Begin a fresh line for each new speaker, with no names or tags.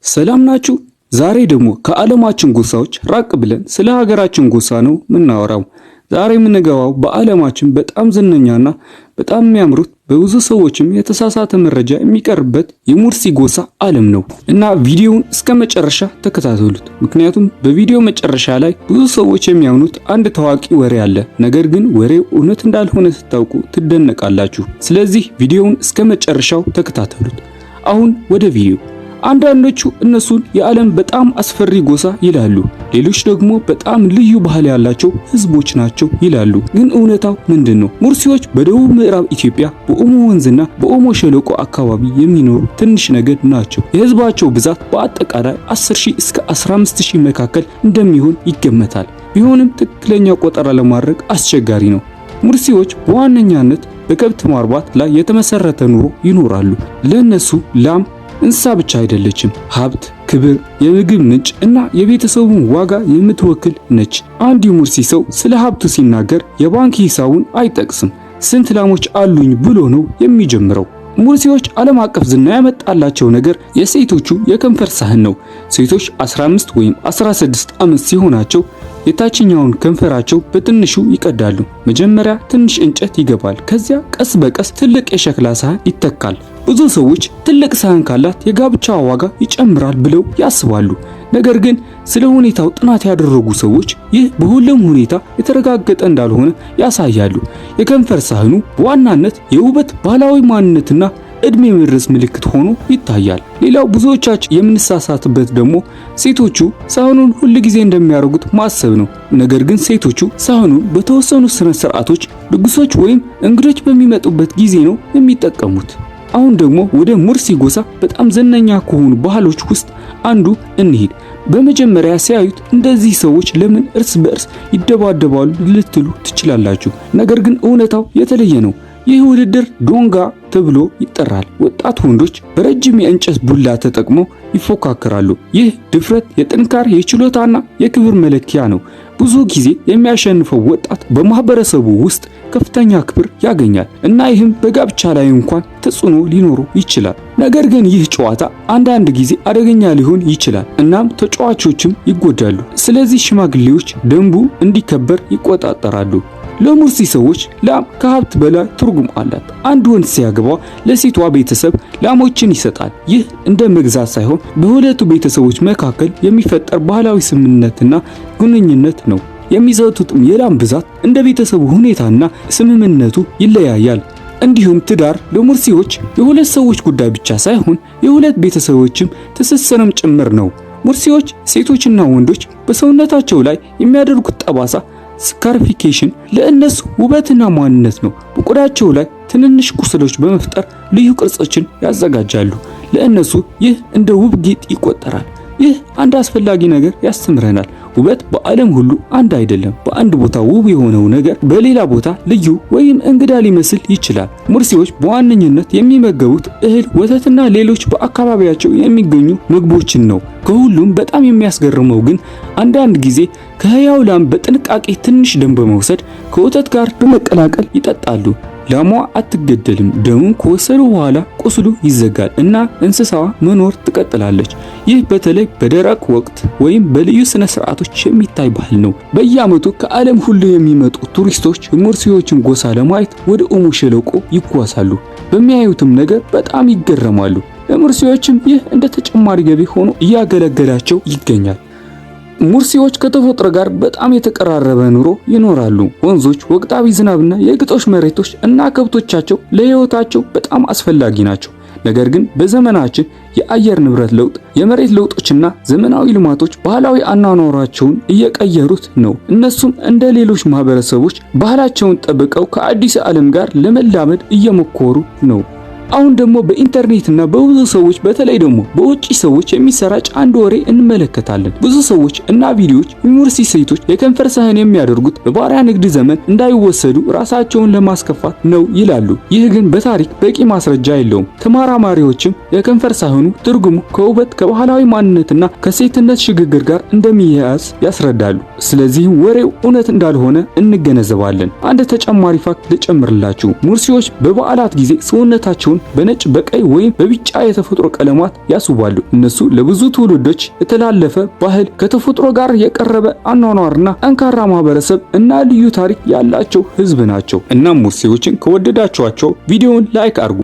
ሰላም ናችሁ? ዛሬ ደግሞ ከዓለማችን ጎሳዎች ራቅ ብለን ስለ ሀገራችን ጎሳ ነው የምናወራው። ዛሬ የምንገባው በዓለማችን በጣም ዝነኛና በጣም የሚያምሩት፣ በብዙ ሰዎችም የተሳሳተ መረጃ የሚቀርብበት የሙርሲ ጎሳ ዓለም ነው እና ቪዲዮውን እስከ መጨረሻ ተከታተሉት። ምክንያቱም በቪዲዮ መጨረሻ ላይ ብዙ ሰዎች የሚያምኑት አንድ ታዋቂ ወሬ አለ። ነገር ግን ወሬው እውነት እንዳልሆነ ስታውቁ ትደነቃላችሁ። ስለዚህ ቪዲዮውን እስከ መጨረሻው ተከታተሉት። አሁን ወደ ቪዲዮ። አንዳንዶቹ እነሱን የዓለም በጣም አስፈሪ ጎሳ ይላሉ። ሌሎች ደግሞ በጣም ልዩ ባህል ያላቸው ህዝቦች ናቸው ይላሉ። ግን እውነታው ምንድን ነው? ሙርሲዎች በደቡብ ምዕራብ ኢትዮጵያ በኦሞ ወንዝና በኦሞ ሸለቆ አካባቢ የሚኖሩ ትንሽ ነገድ ናቸው። የህዝባቸው ብዛት በአጠቃላይ 10,000 እስከ 15,000 መካከል እንደሚሆን ይገመታል። ቢሆንም ትክክለኛ ቆጠራ ለማድረግ አስቸጋሪ ነው። ሙርሲዎች በዋነኛነት በከብት ማርባት ላይ የተመሰረተ ኑሮ ይኖራሉ። ለእነሱ ላም እንስሳ ብቻ አይደለችም። ሀብት፣ ክብር፣ የምግብ ምንጭ እና የቤተሰቡን ዋጋ የምትወክል ነች። አንድ የሙርሲ ሰው ስለ ሀብቱ ሲናገር የባንክ ሂሳቡን አይጠቅስም። ስንት ላሞች አሉኝ ብሎ ነው የሚጀምረው። ሙርሲዎች ዓለም አቀፍ ዝና ያመጣላቸው ነገር የሴቶቹ የከንፈር ሳህን ነው። ሴቶች 15 ወይም 16 ዓመት ሲሆናቸው የታችኛውን ከንፈራቸው በትንሹ ይቀዳሉ። መጀመሪያ ትንሽ እንጨት ይገባል። ከዚያ ቀስ በቀስ ትልቅ የሸክላ ሳህን ይተካል። ብዙ ሰዎች ትልቅ ሳህን ካላት የጋብቻ ዋጋ ይጨምራል ብለው ያስባሉ። ነገር ግን ስለ ሁኔታው ጥናት ያደረጉ ሰዎች ይህ በሁሉም ሁኔታ የተረጋገጠ እንዳልሆነ ያሳያሉ። የከንፈር ሳህኑ በዋናነት የውበት፣ ባህላዊ ማንነትና እድሜ መድረስ ምልክት ሆኖ ይታያል። ሌላው ብዙዎቻችን የምንሳሳትበት ደግሞ ሴቶቹ ሳህኑን ሁል ጊዜ እንደሚያደርጉት ማሰብ ነው። ነገር ግን ሴቶቹ ሳህኑን በተወሰኑ ስነ ስርዓቶች፣ ድግሶች ወይም እንግዶች በሚመጡበት ጊዜ ነው የሚጠቀሙት። አሁን ደግሞ ወደ ሙርሲ ጎሳ በጣም ዝነኛ ከሆኑ ባህሎች ውስጥ አንዱ እንሂድ። በመጀመሪያ ሲያዩት እንደዚህ ሰዎች ለምን እርስ በእርስ ይደባደባሉ ልትሉ ትችላላችሁ። ነገር ግን እውነታው የተለየ ነው። ይህ ውድድር ዶንጋ ተብሎ ይጠራል። ወጣት ወንዶች በረጅም የእንጨት ዱላ ተጠቅመው ይፎካከራሉ። ይህ ድፍረት፣ የጥንካሬ፣ የችሎታና የክብር መለኪያ ነው። ብዙ ጊዜ የሚያሸንፈው ወጣት በማህበረሰቡ ውስጥ ከፍተኛ ክብር ያገኛል እና ይህም በጋብቻ ላይ እንኳን ተጽዕኖ ሊኖረው ይችላል። ነገር ግን ይህ ጨዋታ አንዳንድ ጊዜ አደገኛ ሊሆን ይችላል፣ እናም ተጫዋቾችም ይጎዳሉ። ስለዚህ ሽማግሌዎች ደንቡ እንዲከበር ይቆጣጠራሉ። ለሙርሲ ሰዎች ላም ከሀብት በላይ ትርጉም አላት። አንድ ወንድ ሲያገባ ለሴቷ ቤተሰብ ላሞችን ይሰጣል። ይህ እንደ መግዛት ሳይሆን በሁለቱ ቤተሰቦች መካከል የሚፈጠር ባህላዊ ስምምነትና ግንኙነት ነው። የሚሰጡትም የላም ብዛት እንደ ቤተሰቡ ሁኔታና ስምምነቱ ይለያያል። እንዲሁም ትዳር ለሙርሲዎች የሁለት ሰዎች ጉዳይ ብቻ ሳይሆን የሁለት ቤተሰቦችም ትስስርም ጭምር ነው። ሙርሲዎች ሴቶችና ወንዶች በሰውነታቸው ላይ የሚያደርጉት ጠባሳ scarification ለእነሱ ውበትና ማንነት ነው። በቆዳቸው ላይ ትንንሽ ቁስሎች በመፍጠር ልዩ ቅርጾችን ያዘጋጃሉ። ለእነሱ ይህ እንደ ውብ ጌጥ ይቆጠራል። ይህ አንድ አስፈላጊ ነገር ያስተምረናል። ውበት በዓለም ሁሉ አንድ አይደለም። በአንድ ቦታ ውብ የሆነው ነገር በሌላ ቦታ ልዩ ወይም እንግዳ ሊመስል ይችላል። ሙርሲዎች በዋነኝነት የሚመገቡት እህል፣ ወተትና ሌሎች በአካባቢያቸው የሚገኙ ምግቦችን ነው። ከሁሉም በጣም የሚያስገርመው ግን አንዳንድ ጊዜ ከህያው ላም በጥንቃቄ ትንሽ ደም በመውሰድ ከወተት ጋር በመቀላቀል ይጠጣሉ። ላሟ አትገደልም። ደሙን ከወሰዱ በኋላ ቁስሉ ይዘጋል እና እንስሳዋ መኖር ትቀጥላለች። ይህ በተለይ በደረቅ ወቅት ወይም በልዩ ስነ ስርዓቶች የሚታይ ባህል ነው። በየዓመቱ ከዓለም ሁሉ የሚመጡ ቱሪስቶች የሙርሲዎችን ጎሳ ለማየት ወደ ኦሞ ሸለቆ ይጓዛሉ። በሚያዩትም ነገር በጣም ይገረማሉ። ለሙርሲዎችም ይህ እንደ ተጨማሪ ገቢ ሆኖ እያገለገላቸው ይገኛል። ሙርሲዎች ከተፈጥሮ ጋር በጣም የተቀራረበ ኑሮ ይኖራሉ። ወንዞች፣ ወቅታዊ ዝናብና የግጦሽ መሬቶች እና ከብቶቻቸው ለሕይወታቸው በጣም አስፈላጊ ናቸው። ነገር ግን በዘመናችን የአየር ንብረት ለውጥ፣ የመሬት ለውጦችና ዘመናዊ ልማቶች ባህላዊ አኗኗራቸውን እየቀየሩት ነው። እነሱም እንደ ሌሎች ማህበረሰቦች ባህላቸውን ጠብቀው ከአዲስ ዓለም ጋር ለመላመድ እየሞከሩ ነው። አሁን ደግሞ በኢንተርኔት እና በብዙ ሰዎች፣ በተለይ ደግሞ በውጪ ሰዎች የሚሰራጭ አንድ ወሬ እንመለከታለን። ብዙ ሰዎች እና ቪዲዮዎች የሙርሲ ሴቶች የከንፈር ሳህን የሚያደርጉት በባሪያ ንግድ ዘመን እንዳይወሰዱ ራሳቸውን ለማስከፋት ነው ይላሉ። ይህ ግን በታሪክ በቂ ማስረጃ የለውም። ተመራማሪዎችም የከንፈር ሳህኑ ትርጉሙ ከውበት፣ ከባህላዊ ማንነትና ከሴትነት ሽግግር ጋር እንደሚያያዝ ያስረዳሉ። ስለዚህ ወሬው እውነት እንዳልሆነ እንገነዘባለን። አንድ ተጨማሪ fact ልጨምርላችሁ። ሙርሲዎች በበዓላት ጊዜ ሰውነታቸውን ራሳቸውን በነጭ፣ በቀይ ወይም በቢጫ የተፈጥሮ ቀለማት ያስውባሉ። እነሱ ለብዙ ትውልዶች የተላለፈ ባህል፣ ከተፈጥሮ ጋር የቀረበ አኗኗርና ጠንካራ ማህበረሰብ እና ልዩ ታሪክ ያላቸው ህዝብ ናቸው። እናም ሙርሲዎችን ከወደዳችኋቸው ቪዲዮውን like አድርጉ።